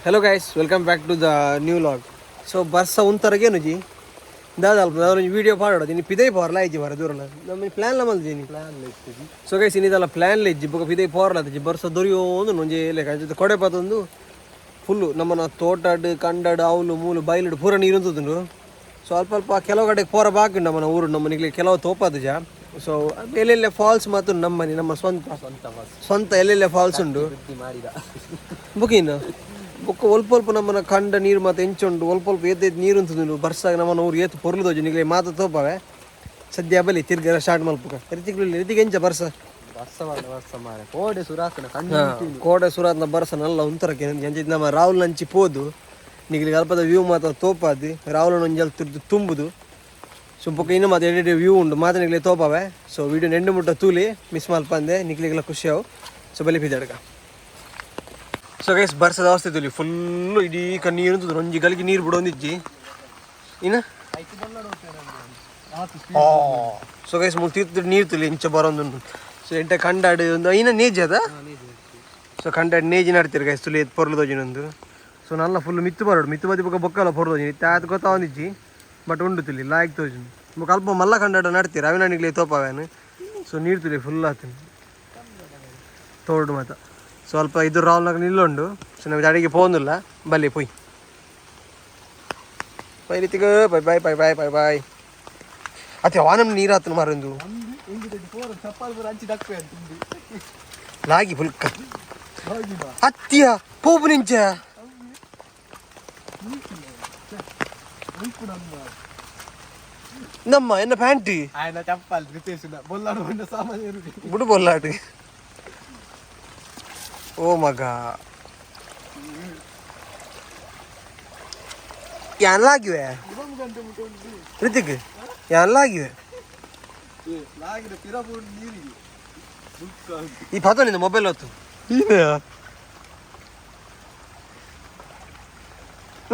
Hello guys, welcome back to the new vlog. So ಬರ್ಸ ಉಂತರಗೇನುಜಿ ದಾದ ಅಲ್ಪ ಒಂಜಿ ವಿಡಿಯೋ ಪಾಡೋದು ಇನ್ನು ಪಿದೈ ಪೋರ್ಲ ಇಜ್ಜಿ ಬರ ದೂರನ ನಮ್ಮ ಪ್ಲಾನ್ ಮಲ್ದಿನಿ. ಪ್ಲಾನ್ ಇತ್ತಿಜಿ. ಸೊ ಗೈಸ್, ಇನ್ನಿದಲ್ಲ ಪ್ಲಾನ್ ಇಜ್ಜಿ ಬೊಕ ಪಿದೈ ಪೋರ್ಲ ಅತ್ತಿಜಿ. ಬರ್ಸ ದೊರಿಯೋಂದು ಒಂಜಿ ಲೆಕ್ಕ ಅಂಚ ಕೊಡೆ ಪತ್ತೊಂದು ಫುಲ್ಲು ನಮ್ಮನ ತೋಟಡ್ ಕಂಡಡ್ ಅವ್ಲು ಮೂಲು ಬೈಲುಡು ಪೂರ ನೀರು ಉಂತುದುಂಡು. ಸೊ ಅಲ್ಪ ಅಲ್ಪ ಕೆಲವು ಕಡೆಗೆ ಪೋರ ಬಾಕಿ ಉಂಡು ನಮ್ಮನ ಊರು ನಮ್ಮ ನಿಗ್ಲಿ ಕೆಲವು ತೋಪಾದುಜ. ಸೊ ಎಲ್ಲೆಲ್ಲ ಫಾಲ್ಸ್ ಮಾತ್ರ ನಮ್ಮನೆ ನಮ್ಮ ಸ್ವಂತ ಸ್ವಂತ ಬಸ್. ಸ್ವಂತ ಎಲ್ಲೆಲ್ಲ ಫಾಲ್ಸ್ ಉಂಡು. ಬುದ್ಧಿ ಮಾಡಿದ. ಬುಕಿನ ಬೊಕ್ಕ ಒಲ್ಪ ಒಲ್ಪ ನಮ್ಮನ ಕಂಡ ನೀರು ಮಾತ ಎಂಚುಂಡು, ಒಲ್ಪ ಒಲ್ಪ ಏತ್ ಏತ್ ನೀರು ಉಂತುದುಂಡು. ಬರ್ಸಾಗ ನಮ್ಮನ ಊರು ಏತ್ ಪೊರ್ಲು ತೋಜು ನಿಗ್ಲೆ ಮಾತ ತೋಪವೆ. ಸದ್ಯ ಬಲಿ ತಿರ್ಗರ ಸ್ಟಾರ್ಟ್ ಮಲ್ಪುಕ. ರಿತಿಕ್ ರಿತಿಕ್ ಎಂಚ ಬರ್ಸ? ಬರ್ಸ ಮಾಡ ಬರ್ಸ ಮಾರೆ ಕೋಡೆ ಸುರಾಸನ ಕಣ್ಣು. ಕೋಡೆ ಸುರಾತ್ನ ಬರ್ಸ ನಲ್ಲ ಉಂತರಕ್ಕೆ ಎಂಚಿದ್ ನಮ್ಮ ರಾಹುಲ್ ನಂಚಿ ಪೋದು ನಿಗ್ಲಿಗೆ ಅಲ್ಪದ ವ್ಯೂ ಮಾತ ತೋಪಾದು ರಾಹುಲ್ ಒಂಜಲ್ ತಿರ್ದು ತುಂಬುದು. ಸೊ ಬೊಕ್ಕ ಇನ್ನು ಮಾತ ಎಡೆ ವ್ಯೂ ಉಂಡು ಮಾತ ನಿಗ್ಲೆ ತೋಪಾವೆ. ಸೊ ವಿಡಿಯೋ ನೆಂಡು ಮುಟ್ಟ ತೂಲಿ, ಮಿಸ್ ಮಲ್ಪಂದೆ, ನಿಗ್ಲಿಗೆಲ್ಲ ಖುಷಿ ಅವು. ಸೊ ಬಲಿ ಪಿದಾಡ್ಕ. ಸೊ ಗೈಸ್, ಬರ್ಸದ ಅವಸ್ಥೆ ತುಲಿ, ಫುಲ್ಲು ಇಡೀ ಕಣ್ಣೀರು ಉಂತುದು, ಒಂಜಿ ಗಲಿಗೆ ನೀರು ಬಿಡೊಂದಿಜ್ಜಿ ಇನ್ನ. ಸೊ ಗೈಸ್, ಮುಲ್ ತೀರ್ಥ ನೀರು ತುಲಿ ಇಂಚ ಬರೋಂದುಂಡು. ಸೊ ಎಂಟ ಕಂಡಾಡು ಒಂದು ಐನ ನೇಜಿ ಅದ. ಸೊ ಕಂಡಾಡು ನೇಜಿ ನಡ್ತೀರಿ ಗೈಸ್, ತುಲಿ ಪೊರ್ಲು ತೋಜಿನೊಂದು. ಸೊ ನಲ್ಲ ಫುಲ್ ಮಿತ್ತು ಬರೋಡು ಮಿತ್ತು ಬದಿ ಬೊಕ್ಕ ಬೊಕ್ಕಲ ಪೊರ್ಲು ತೋಜಿನಿ ಇತ್ತೆ ಆತ್ ಗೊತ್ತಾವಂದಿಜ್ಜಿ, ಬಟ್ ಉಂಡು ತುಲಿ ಲಾಯ್ಕ್ ತೋಜಿನಿ. ಬೊಕ್ಕ ಅಲ್ಪ ಮಲ್ಲ ಕಂಡಾಡು ನಡ್ತೀರಿ ಅವಿನಾನಿಗ್ಲೇ ತೋಪವೇನು. ಸೊ ನೀರು ತುಲಿ ಫುಲ್ ಆತು ತೋಡು ಮಾತ. ಸ್ವಲ್ಪ ಇದು ರಾವ್ನಾಗ ನಿಲ್ಲುಂಡು. ಸೊ ನಮಗೆ ಅಡಿಗೆ ಪೋಂದಿಲ್ಲ, ಬಲ್ಲಿ ಪೊಯ್ ಬೈ ರೀತಿಗ. Bye bye bye bye bye bye. ಅತ್ತೆ ವಾನಮ್ ನೀರು ಆತನ ಮಾರಂದು. ಲಾಗಿ ಫುಲ್ಕ ಅತ್ತಿಯ ಪೋಪು ನಿಂಚ. ನಮ್ಮ ಎನ್ನ ಪ್ಯಾಂಟ್. ఆయన చెప్పాలి రితేష్ బొల్లాడు వంట సామాన్య. ಬುಡು ಬೊಲ್ಲಾಡು. ಓ ಮಗ, ಯಾನ್ಲಾಗಿವೆ ರಿತಿಕ್, ಯಾನ್ಲಾಗಿವೆ. లాగిన పిరపూడి నీರಿಗೆ. ಈ ಪದ ಮೊಬೈಲ್ ಹೊತ್ತು.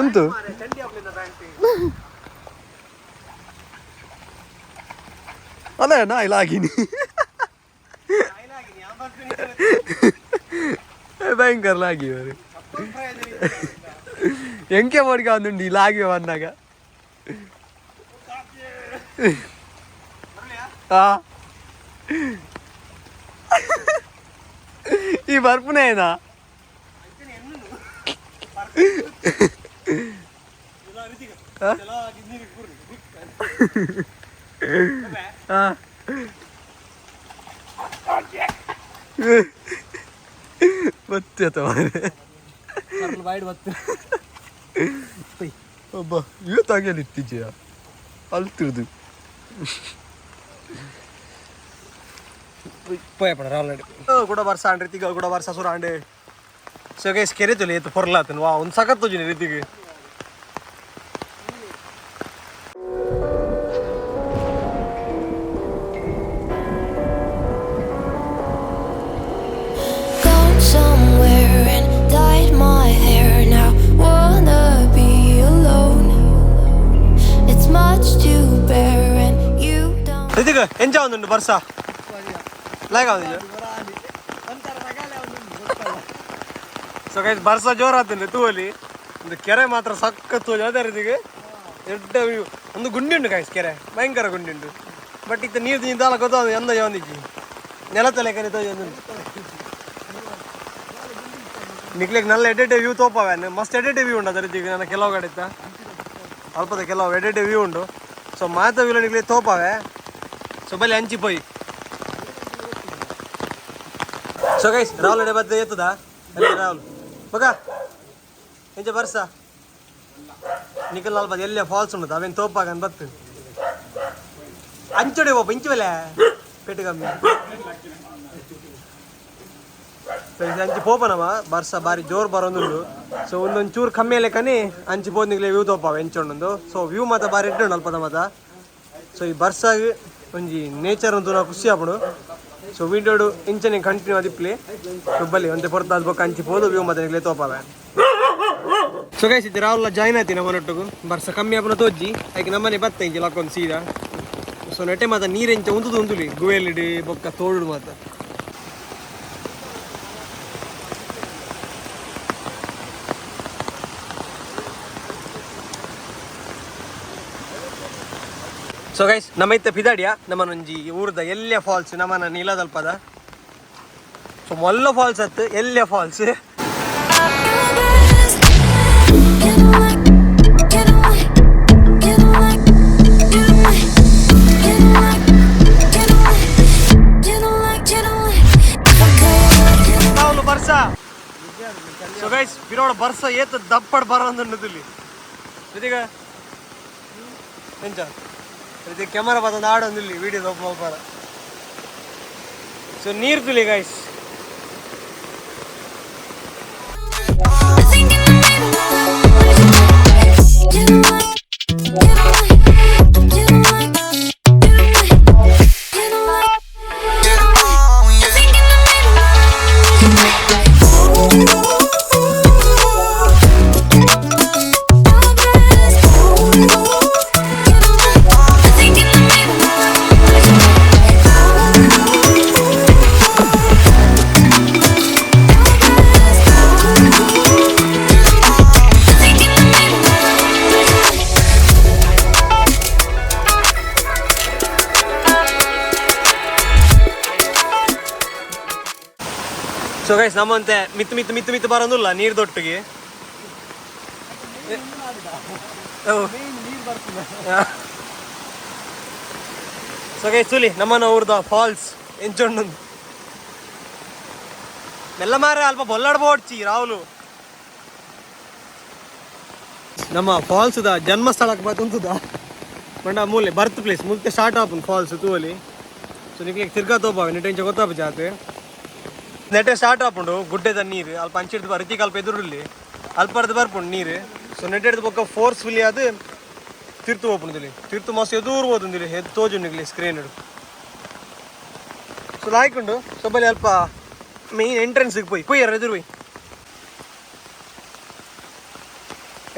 ಉಂಟು. ಅಲ್ಲ ನಾ ಲಾಗಿನಿ ಭಯಂಕರ ಲಾಗಿ ಎಂಕೆ ಮಾಡಿಕ ಅಂದುಂಡು ಈ ಲಾಗಿ ಬಂದಾಗ. ಆ ಈ ಬರ್ಪುನೇನಾ? ಬತ್ತೆ ಮಾರೆ. ಒಬ್ಬ ಇವತ್ತಾಗಲಿ ಇತ್ತೀಚೆಯ ಅಲ್ತಿರ್ದು. ಪೋಯಪಣ ರಾಹುಲ್ ಕೂಡ ಬರ್ಸ ಅಂಡ್ ರಿತಿಕ್ ಕೂಡ ಬರ್ಸ ಸುರ ಅಂಡ್. ಸೊ ಗೈಸ್, ಕೆರೆ ತುಲಿ ಏತ್ ಪೊರ್ಲಾತನ್. ವಾ, ಒಂದು ಸಖತ್ ತೋಜಿನಿ Ritik. Gone somewhere and dyed my hair. Now wanna be alone. It's much to bear, and you don't. Hrithik ಎಂಚ ಒಂದುಂಡು ಬರ್ಸ ಲಾಯ್ಕ್ ಆವಂದಿಜ. ಸೊ ಗೈಸ್, ಬರ್ಸ ಜೋರಾತುಂಡು ತೂವಲಿ. ಒಂದು ಕೆರೆ ಮಾತ್ರ ಸಖತ್ ತೋಜು ಅದೇ ರಿತಿಕ್ ಎಡ್ಡ ವ್ಯೂ. ಒಂದು ಗುಂಡಿ ಉಂಡು ಗೈಸ್, ಕೆರೆ ಭಯಂಕರ ಗುಂಡಿ ಉಂಡು. ಬಟ್ ಇತ್ತ ನೀರು ತಿಂದಾಲ ಗೊತ್ತಾದ ಎಂದ ಒಂದಿಜ್ಜಿ ನೆಲತ ಲೆಕ್ಕನೆ ತೋಜಿ ಒಂದುಂಡು. ನಿಕ್ಲೆಗ್ ನಲ್ಲ ಎಡ್ಡೆ ವ್ಯೂ ತೋಪವೇನು, ಮಸ್ತ್ ಎಡ್ಡೆ ವ್ಯೂ ಉಂಡು. ಅದೇ ರೀತಿ ನನ್ನ ಕೆಲವು ಕಡೆ ಇತ್ತ ಅಲ್ಪದ ಕೆಲವು ಎಡ್ಡೆ ವ್ಯೂ ಉಂಡು. ಸೊ ಮಾತ ವ್ಯೂ ನಿಕ್ಲೆ ತೋಪವೆ. ಸೊ ಬಲ್ಲಿ ಅಂಚಿ ಪೋಯಿ. ಸೊ ಗೈಸ್, ರಾಹುಲ್ ಎಡೆ ಬತ್ತೆ ಎತ್ತದ ಅಲ್ಲಿ ರಾಹುಲ್ ಮಗ ಎಂಚ ಬರ್ಸ ನಿಖಲ್ ಅಲ್ಪ ಎಲ್ಲೇ ಫಾಲ್ಸ್ ಉಂಟು ಅವೇನು ತೋಪಾಗನ್ ಬತ್ತು ಅಂಚೊಡೆ ಒಬ್ಬ ಇಂಚು ಬೆಲೆ ಪೆಟ್ಟು ಕಮ್ಮಿ. ಸೊ ಇದು ಅಂಚಿ ಪೋಪನವ ಬರ್ಸ ಬಾರಿ ಜೋರ್ ಬರೋದುಂಡು. ಸೊ ಒಂದೊಂದು ಚೂರು ಕಮ್ಮಿ ಲೆಕ್ಕನೆ ಅಂಚಿ ಪೋದ್ನಿಗ್ಲೆ ವ್ಯೂ ತೋಪಾವ ಎಂಚೊಂಡು. ಸೊ ವ್ಯೂ ಮಾತ ಬಾರಿ ಎಡ್ಡೆ ಉಂಡು ಅಲ್ಪದ ಮಾತ. ಸೊ ಈ ಬರ್ಸಾಗ ಒಂಜಿ ನೇಚರ್ ಅಂತೂ ನಾವು ಖುಷಿ ಆಪುಂಡು. ಸೊ ವಿಡಿಯೋಡು ಇಂಚನೆ ಕಂಟಿನ್ಯೂ ಆದಿಪ್ಲಿ. ಸೊ ಬಲ್ಲಿ ಒಂತೆ ಪೊರ್ತಾದ ಬೊಕ್ಕ ಅಂಚಿ ಪೋದು ವ್ಯೂ ಮಾತ ನಿಗ್ಲೆ ತೋಪಾವೆ. ಸೊ ಗೈಸ್, ಇದು ರಾಹುಲ್ ಜಾಯ್ನ್ ಆಯ್ತಿ ನಮ್ಮನೊಟ್ಟಿಗೆ. ಬರ್ಸ ಕಮ್ಮಿ ಆಪುನ ತೋಜ್ಜಿ ಐಕ್ ನಮ್ಮನೆ ಬತ್ತ ಇಂಚಿ ಲಾಕೊಂದು ಸೀದಾ. ಸೊ ನೆಟ್ಟೆ ಮಾತ ನೀರೆಂಚ ಉಂತುದು ಉಂತುಲಿ ಗುವೆಲಿಡಿ ಬೊಕ್ಕ ತೋಡು ಮಾತ. ಸೊ ಗೈಸ್ ನಮ್ಮ ಇತ್ತೆ ಪಿದಾಡಿಯ ನಮ್ಮನೊಂಜಿ ಊರ್ದ ಎಲ್ಲೆ ಫಾಲ್ಸ್ ನಮ್ಮನ ನೀಲದಲ್ಪದ. ಸೊ ಮೊಲ್ಲ ಫಾಲ್ಸ್ ಅತ್ತು ಎಲ್ಲೆ ಫಾಲ್ಸ್. ಅವನು ಬರ್ಸ. ಸೊ ಗೈಸ್ ಬಿರೋಡ ಬರ್ಸ ಏತ ದಪ್ಪಡ್ ಬರೋಂದುಂಡುದಿಲ್ಲಿ ಇದೀಗ ಎಂಚ ಇದು ಕ್ಯಾಮರಾ ಬತ್ತೊಂದು ಆಡೊಂದಿಲ್ಲಿ ವಿಡಿಯೋ ದಪ್ಪ ಮಲ್ಪಾರ. ಸೊ ನೀರು ತುಲಿ ಗೈಸ್. ಸೊ ಗೈಸ್ ನಮ್ಮಂತೆ ಮಿತ್ತು ಮಿತ್ತು ಮಿತ್ತು ಮಿತ್ತು ಬರೋದಿಲ್ಲ ನೀರು ದೊಟ್ಟಿಗೆ. ಸೊ ಗೈಸ್ ತುಲಿ ನಮ್ಮನ ಊರ್ದ ಫಾಲ್ಸ್ ಎಂಚೊಂಡು ಮೆಲ್ಲ ಮಾರ ಅಲ್ಪ ಬೊಲ್ಲಾಡ್ಬೋಡ್ಚಿ ರಾಹುಲು. ನಮ್ಮ ಫಾಲ್ಸ್ the ಜನ್ಮಸ್ಥಳಕ್ಕೆ ಬತ್ತುಂತದ ಮಂಡ ಮೂಲೆ ಬರ್ತ್ ಪ್ಲೇಸ್ ಮುಲ್ತೆ ಸ್ಟಾರ್ಟ್ ಆಪುನ್ ಫಾಲ್ಸ್ ತೂವಲಿ. ಸೊ ನಿಕ್ಲೆ ತಿರ್ಗಾ ತೋಪಾವೆ ನೆಟ್ ಇಂಚ ಗೊತ್ತಾಪ ಜಾತೆ ನೆಟ್ಟೆ ಸ್ಟಾರ್ಟ್ ಆಪುಂಡು ಗುಡ್ಡೆದ ನೀರು ಅಲ್ಪ ಅಂಚಿಡ್ದು ರಿತಿಕ್ ಅಲ್ಪ ಎದುರುಲ್ಲಿ ಅಲ್ಪರ್ದು ಬರ್ಪುಂಡು ನೀರು. ಸೊ ನೆಟ್ಟೆಡ್ದು ಬೊಕ್ಕ ಫೋರ್ಸ್ಫುಲಿ ಅದು ತಿರ್ತು ಹೋಪುಂಡು ತಿರ್ತು ಮಸ್ತ್ ಎದುರು ಹೋದುಂದಿಲ್ಲಿ ಎದ್ದು ತೋಜುಂಡು ಇಲ್ಲಿ ಸ್ಕ್ರೀನ್. ಸೊ ಲಾಯ್ಕುಂಡು. ಸೊ ಬಲಿ ಅಲ್ಪ ಮೇನ್ ಎಂಟ್ರೆನ್ಸ್ ಪೋಯ್ ಪೋಯ್ ಎದುರು ಪೋಯ್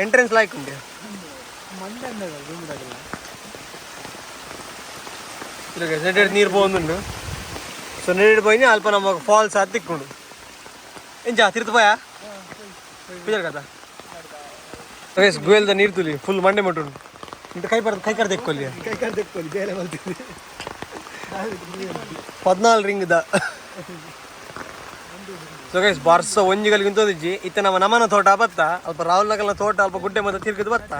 ಎಂಟ್ರೆನ್ಸ್ ಲಾಯ್ಕುಂಡು. ನೆಟ್ಟೆಡ್ ನೀರು ಪೋಂದುಂಡು. ಸೊ ನೆಟ್ಟೆಡ್ ಪೋಯಿನಿ ಅಲ್ಪ ನಮ್ಮ ಫಾಲ್ಸ್ ಹತ್ತಿಕ್ಕೊಂಡು ಎಂಚ ತಿರ್ತು ಪೋಯಾ ಪಿಜರ್ ಕథ. ಗೈಸ್ ಗುವೆಲ್ದ ನೀರು ತುಲಿ ಫುಲ್ ಮಂಡೆ ಮಟ್ಟುಂಡು ಇಂತ ಕೈ ಬರ್ತದೆ ಕೈ ಕರ್ ದೆಕ್ಕೊಲ್ಲಿ 14 ring the. So guys ಬರ್ಸ ಒಂಜಿ ಗಲಿಗೆ ಇತ್ತೆ ನಮ್ಮ ನಮನ ತೋಟ ಬತ್ತ ಅಲ್ಪ ರಾಹುಲ್ ನಗಲ್ನ ತೋಟ ಅಲ್ಪ ಗುಡ್ಡೆ ಮತ್ತೆ ತಿರ್ಗದು ಬತ್ತ.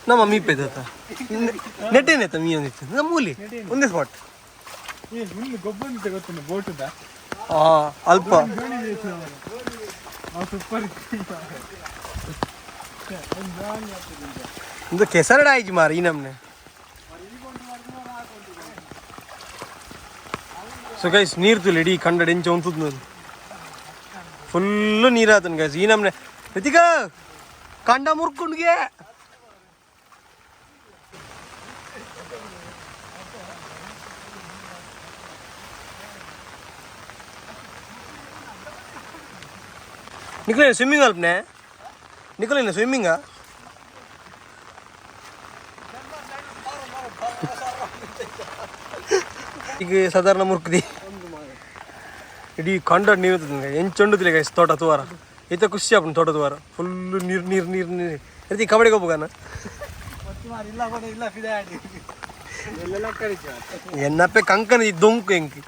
ನಮ್ಮ ಮೀಪೆ ದತ್ತ ನೆಟ್ಟೇನೆ ಮೀ ಒಂದಿತ್ತು ನಮ್ಮ ಮೂಲಿ ಒಂದೇ ಸ್ಪಾಟ್. ಅಲ್ಪ ಒಂದು ಕೆಸರಡ ಆಯ್ತು ಮಾರ ಈ ನಮ್ನೆ. ಸೊ ಗೈಸ್ ನೀರು ತುಲಿ ಇಡೀ ಕಂಡಡ್ ಎಂಚ ಉಂತುದು ಫುಲ್ಲು ನೀರಾತನ್ ಗೈಸ್ ಈ ನಮ್ನೆ. ರಿತಿಕಾ ಕಂಡ ಮುರ್ಕುಂಡ್ಗೆ ನಿಖಿಲ ಸ್ವಿಮ್ಮಿಂಗ್ ಅಲ್ಪನೆ ನಿಖಿಲ ಸ್ವಿಮ್ಮಿಂಗ್. ಈಗ ಸಾಧಾರಣ ಮುರ್ಕದಿ ಇಡೀ ಕಂಡ ನೀರು ಎಂಚೊಂಡುದಿಲ್ಲ ಗೈಸ್ ತೋಟ ತುವಾರ. ಈತ ಖುಷಿ ಆಪುಂಡು ತೋಟ ತುವಾರ ಫುಲ್ಲು ನೀರು ನೀರು ನೀರು ನೀರು ಇರ್ತಿ ಕಬಡ್ಡಿಗೆ ಹೋಗ್ಬೋಗಾನ ಎನ್ನಪ್ಪೆ ಕಂಕನ ಈ ದೊಂಕು ಎಂಕ್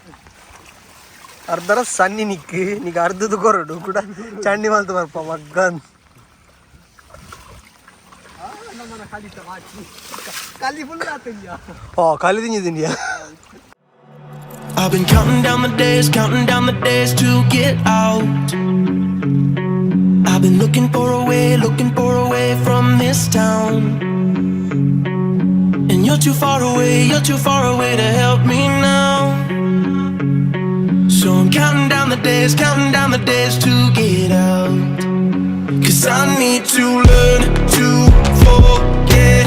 ಅರ್ಧರ ಸನ್ನಿ ನಿಕ್ ನೀಗ ಅರ್ಧದ ಕೊರಡು ಕೂಡ ಚಂಡಿ ಮಲ್ತು ಬರ್ಪ ಮಗ್ಗನ್. ಓ ಖಾಲಿ ತಿಂದಿದ್ದೀಯ. I've been counting down the days, counting down the days to get out. I've been looking for a way, looking for a way from this town. And you're too far away, you're too far away to help me now. So I'm counting down the days, counting down the days to get out. 'Cause I need to learn to forget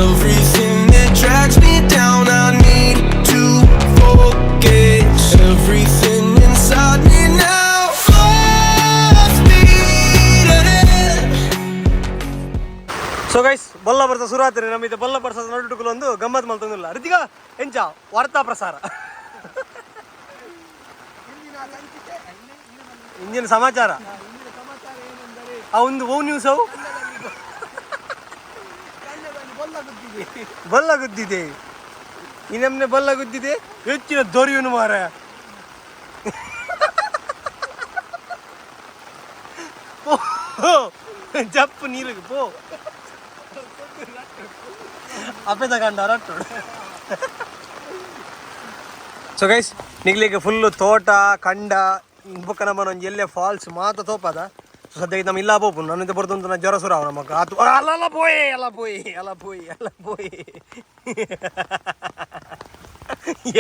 everything that drags me down. I need to forget everything inside me now. Full speed ahead. So guys ಬೊಲ್ಲ ಬರ್ಸ ಸುರಾತ್ರಿ ನಮ್ಮ ಇದು ಬೊಲ್ಲ ಬರ್ಸ ನಡುಟುಕುಲು ಒಂದು ಗಮ್ಮತ್ ಮಲ್ತೊಂದಿಲ್ಲ. ರಿತಿಕಾ ಎಂಚ ವಾರ್ತಾ ಪ್ರಸಾರ ಇಂಜಿನ ಸಮಾಚಾರ ಆ ಒಂದು ಓ ನ್ಯೂಸ್ ಅವು. ಬಲ್ಲ ಗುದ್ದಿದೆ. ಈ ನಮ್ನೆ ಬಲ್ಲ ಗುದ್ದಿದೆ. ಹೆಚ್ಚಿನ ದೊರೆಯುನು ಮಾರ. ಪೋ, ಜಪ್ಪು ನೀರಿಗೆ ಪೋ. ಅಪ್ಪೆ ತಗೊಂಡ ರಟ್ಟು. ಸೊ ಗೈಸ್, ನಿಗ್ಲಿಗೆ ಫುಲ್ಲು ತೋಟ ಕಂಡ ಬೊಕ್ಕ ನಮ್ಮ ಒಂಜಿ ಎಲ್ಲೆ ಫಾಲ್ಸ್ ಮಾತ ತೋಪದ. ಸೊ ಸದ್ಯಕ್ಕೆ ನಮ್ಮ ಇಲ್ಲ ಪೋಪು ನನ್ನ ಬರ್ತುಂತು ಜ್ವರ ಸುರ ಅವ ನಮಕ್ ಆತು. ಅಲ್ಲ ಅಲ್ಲ ಪೋಯೆ, ಅಲ್ಲ ಪೋಯಿ, ಅಲ್ಲ ಪೋಯಿ, ಅಲ್ಲ ಪೋಯಿ.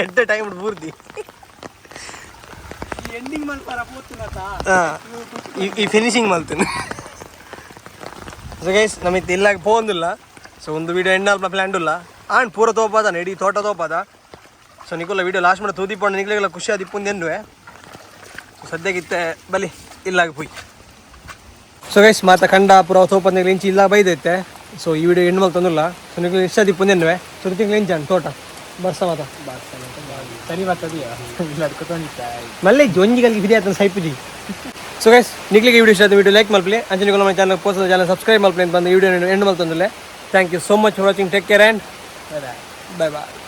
ಎಡ್ಡೆ ಟೈಮ್ ಪೂರ್ತಿ. ಎಂಡಿಂಗ್ ಮಲ್ಪರ ಪೋತುನತ. ಈ ಫಿನಿಶಿಂಗ್ ಮಲ್ತೀನಿ. ಸೊ ಗೈಸ್, ನಮ್ಮ ಇಲ್ಲ ಪೋಂದಿಲ್ಲ. ಸೊ ಒಂದು ವಿಡಿಯೋ ಎಂಡ್ ಅಲ್ಪ ಪ್ಲ್ಯಾನ್ ಇಲ್ಲ. ಆಂಡ್ ಪೂರ ತೋಪಾದ, ಇಡೀ ತೋಟ ತೋಪಾದ. ಸೊ ನಿಕುಲ್ಲ ವಿಡಿಯೋ ಲಾಸ್ಟ್ ಮಾಡಿ ತೂದಿಪ್ಪಂಡು ನಿಕ್ಲೆಗೆಲ್ಲ ಖುಷಿ ಆದಿಪ್ಪುಂದು ಎನ್ನುವೆ. ಸೊ ಸದ್ಯಕ್ಕಿತ್ತೆ ಬಲಿ ಇಲ್ಲಾಗ ಪೋಯ್. ಸೊ ಗೈಸ್, ಮಾತ ಕಂಡ ಪೂರ ತೋಪಂದ ಇಂಚಿ ಇಲ್ಲ ಬೈದೈತೆ. ಸೊ ಈ ವಿಡಿಯೋ ಎಂಡ್ ಮಲ್ತೊಂದಿಲ್ಲ. ಸೊ ನಿಕ್ಲೆ ಇಷ್ಟ ದಿಪ್ಪುಂದು ಎನ್ನುವೆ. ಸೊ ತಿಂಗಳು ಇಂಚಾನ್ ತೋಟ ಬರ್ಸ ಮಾತ. ಸರಿ ಬರ್ತದೆಯಾ ಇಲ್ಲ ಅದ್ಕೊತೊಂದಿತ್ತ. ಮಲ್ಲೆ ಒಂಜಿ ಗಲ್ಗೆ ಫಿದಿ ಆತನ ಸೈಪುಜಿ. ಸೊ ಗೈಸ್, ನಿಕ್ಲಿಗೆ ವಿಡಿಯೋ ಇಷ್ಟ ಆದ ವಿಡಿಯೋ ಲೈಕ್ ಮಲ್ಪಲಿ. ಅಂಚನೆ ನಮ್ಮ ಚಾನಲ್ ಪೋಸ ಚಾನಲ್ ಸಬ್ಸ್ಕ್ರೈಬ್ ಮಲ್ಪಲಿ ಅಂತ ಬಂದು ವಿಡಿಯೋ ಎಂಡ್ ಮಲ್ತೊಂದಿಲ್ಲ. Thank you so much for watching. Take care and bye. Bye bye.